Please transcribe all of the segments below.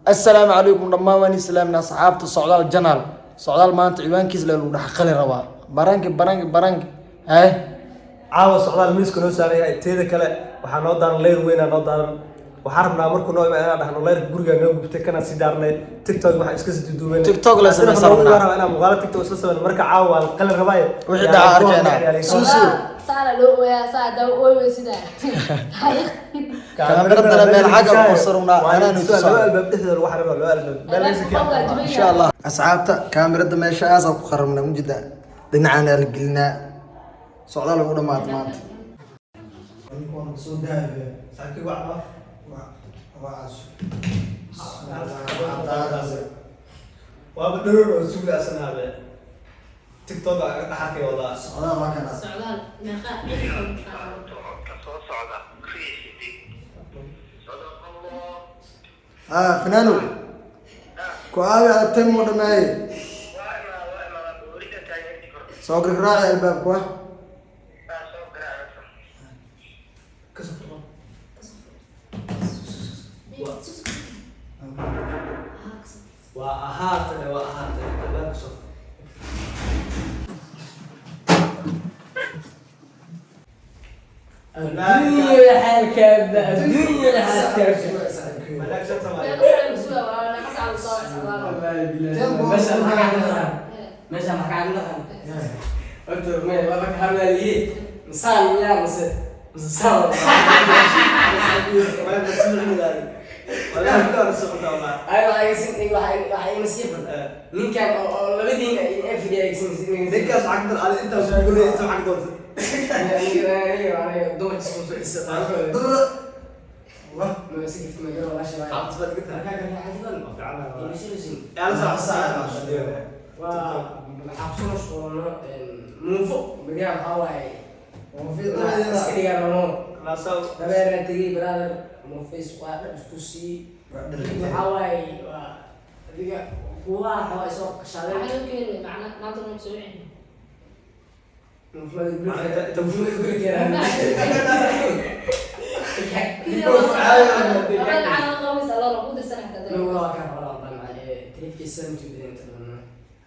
Assalaamu calaykum dhammaan, waan islaamna asxaabta Socdaal Channel. Socdaal maanta ciwaankiisa la lagu dhex qali rabaa. Baranki, baranki, baranki, haye. Caawa Socdaal miiska noo saaran yahay. Teeda kale waxaa noo daaran leyr weynaa noo daaran. Waxaan rabnaa markuu noo imaa inaan dhahno leyrka guriga noo gubtay, kana sii daarnay TikTok, waxaan iska sii duuduubanay. TikTok la samaysan rabnaa. Rabnaa inaan muuqaalo TikTok isla samayno. Marka caawa waa la qalin rabaaye. Wixii dhaca arkaynaa. Suusu. Saana loo ooyaa, saa daba ooy wey sidaa. Kaamiradana meel xagga ku sarunaa, anaa nu tusaa. Laba albaab dhexdooda waxaan rabaa, laba albaab meel laysa ka. Insha Allah asxaabta, kaamirada meeshaas ku qarabna mujida, dhinacaana la gelinaa. Socdaal ugu dhamaata maanta. Soo daayo. Saakiib wacba. Waaba dharoor oo suga asnaabe TikTok aa dhaxalkay wadaa. Socdaal waa kana. Socdaal meeqa? Soo socda riixidi. Ah, fanaano ku aawi adagtay muu dhameeyey. Waa imaa, waa imaa, weli taageerti kor. Soo gargaraaci albaabka wa. Saa soo garaacaysa. Kasoo furma. Waa ahaatane, waa ahaatane, albaabka soo fur. Adduunya xaalkaaba, adduunya xaalkaaba. Malaag shan Soomaali. Meeqa saa lagu sugaa walaa? Meeqa saa lagu soo socdaal? Wallaahi bilaahi. Meesha maxaa ka dhaqan? Meesha maxaa ka dhaqan? Horta may waa ka hadlaayay. Misaan miyaa mise saan? Malaag soo wallaahi ku socotaa wallaahi. Ay waxay sin waxay nasiib. Ninkan oo labadiina ay fadhiya ay sin. Ninkaas waxaa ka dar ali intaas ugu leeyahay, inta waxaa ka doonta. Aniga dumarka isku soo isa. Dada wah. Ma si kifta ma garo walaasha. Cabdi baad iga tahay. Waa Yaa la socda. Waxaa kusoo mashquulno muufo beriyaha, maxaa waaye, iska dhigaan. Dabeerna tegey brother, muufis waa dhab isku sii. Waxaa waaye waa adiga kuwaha waxaa soo qashaaday. Maxaa loo keeni macna maanta noo soo wicin? Muufada guriga. Labada lacag oo qabaysa loo ku dirsan xataa.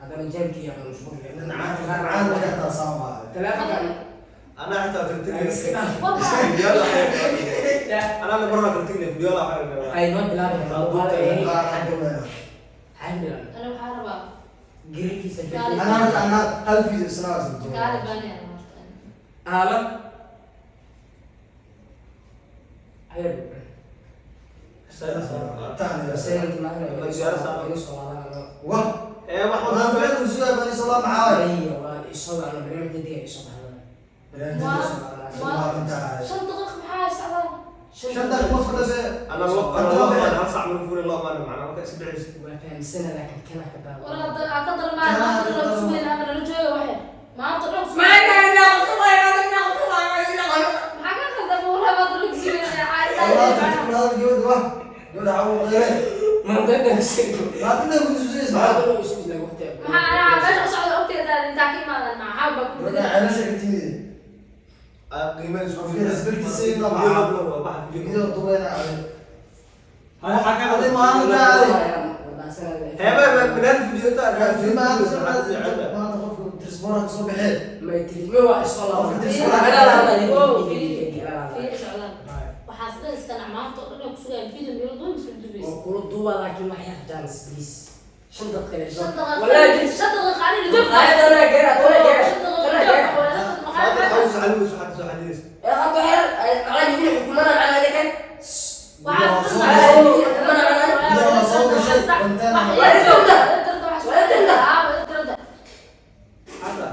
Haddana jaamkii yaa mashquul taleefanka. Anaa xitaa kala tegay. Iska dhaaf. Anaa la marna kala tegay video la waxaa rabaa. Ay noo bilaabay. Ana waxaa rabaa Garikiisa. Anaa hal video isna. Kaali baani ana horta. Aala ayar. Wah. Ee wax maanta meel uu sugaa bani salaam maxaa. 5 daqiiq maxaa socdaal? 5 daqiiq ma fadhise. Ana loo ana loo hal sac ma furin loo maana macna marka is bixis. Walaa ka darmaa maanta dhan ku sugayn ama nala jooga waxay maanta dhan ku sugayn. Maxaa ka qaldan? Walaa maanta dhan ku sugayn. Allah tartiib hadal gabadha wah, gabadha xawu qeyreen maanta ku susaysa. Maxaa anaa meesha u socda ogteeda intaa ka imaadan maxaa baa ku Gabadha ceelasha ka timid. Qiimaha isku. Qofkii respect siin la video macaa. loo waxa video. Video dubayna aday. Hada waxa ka Aday maalinta aday. Heeba meel video ta. Maanta qofka trisbora soo baxee. Fiiri socdaal, waxaas dhan iska nac, maanta oo dhan ku sugayn video meel duun isku dubaysa. Kula duuba laakiin wax yar jaanis please, 5 daqiiqo. 5 daqiiq, 5 daqiiq aniga joog. 5 daqiiq joog. Hada xawس علي وسحب سحب. Hada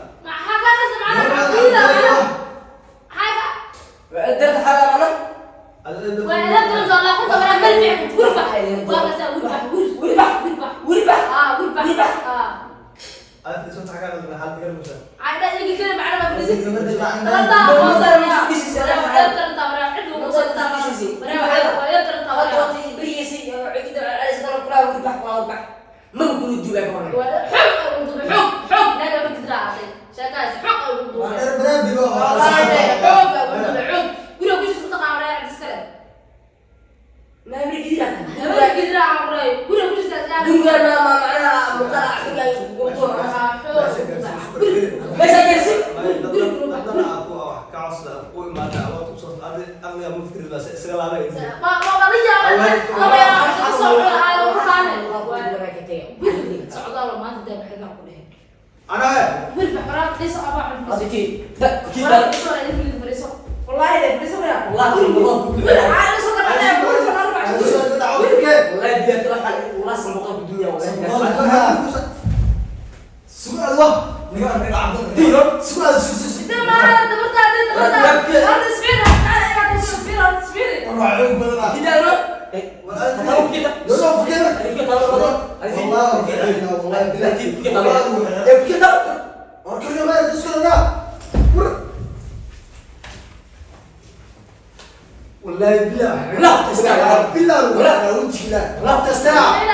hada soo taxagaa xal digal musa. Waa dheer baraabigo. Guriga Gurigaan ma macnaha muuqaal xilay ugu meesha gaarsi. والله بالله لا تستاهل بالله ولا وجهي لا لا تستاهل.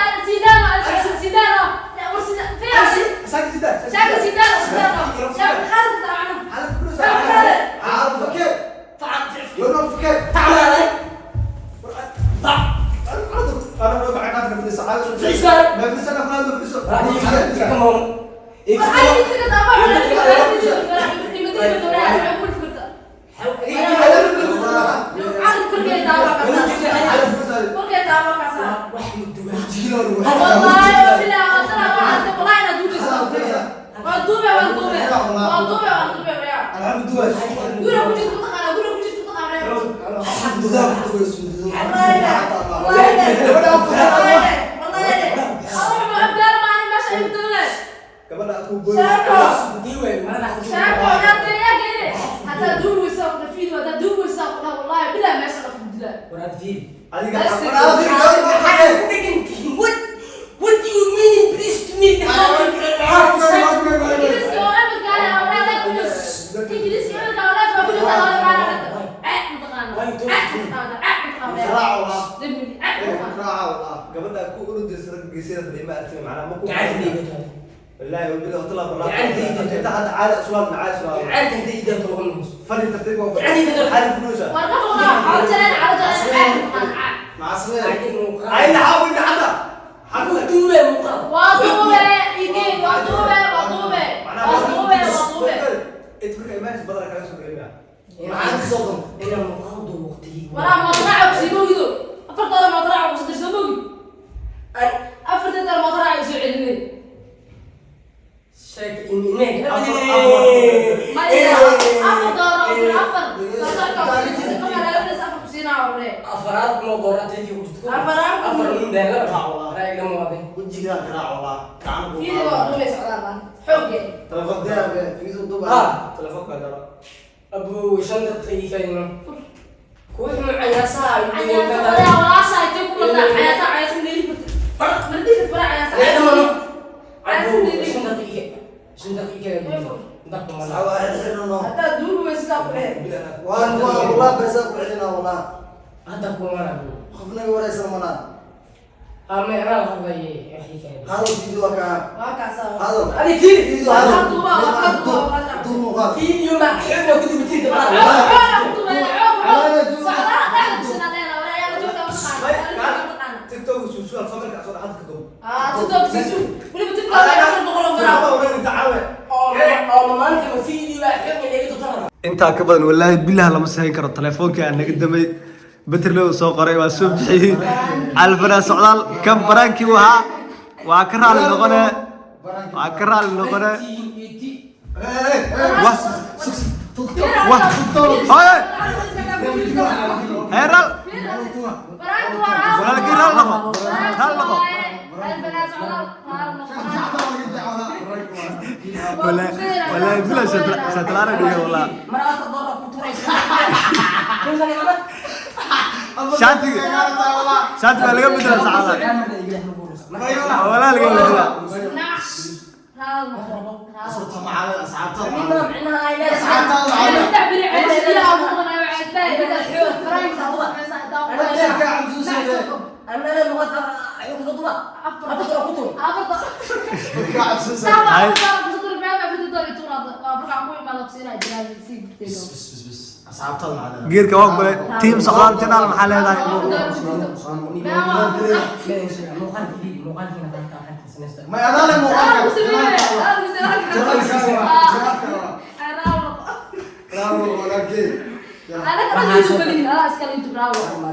Intaa ka badan wallaahi bilah lama sahayn karo. Telefoonka aan naga damay baterlow soo qoray waa soo bixiyey alfana socdaal kan baraankii u ahaa waa ka raali noqone, waa ka raali noqone. Heeral walaalkii raali noqo, raali noqo. والله بلا شتلانة دي والله. شاتي شاتي ولا قبل ساعة ولا قبل. Asxaabtada maxaa leedahay? Geerka waa gole. Team Socdaal Channel maxaa leedahay? Ma adaale muuqaalka. Bravo, walaalkey.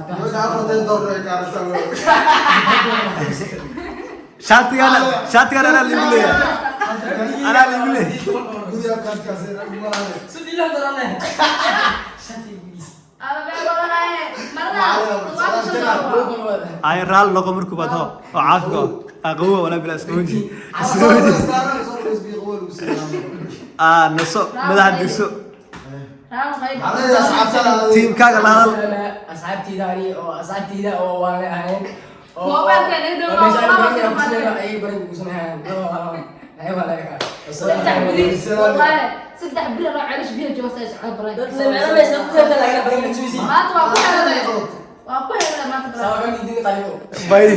Gabadha afartan doolar ay kaartaa. Shaatigaan, shaatigaan anaa liigu leeyahay, anaa liigu leeyahay. Guriga kaadkaasi rag ma laha. Ay, raali noqo markuu baad ho oo caafiga oo qabowa walaa bilaa isqaboji, isqaboji. Aa, naso, madaxa degso. Tiimkaaga la hadal. Asxaabteyda ani oo asxaabteyda oo waan ahayn. Moobilka naga dhow, Ay baranka kusanayaan. 3 beri anoo celish biyo jooga say socda baray. Maanta waa ku helay, waa ku helay maanta baray. Bye.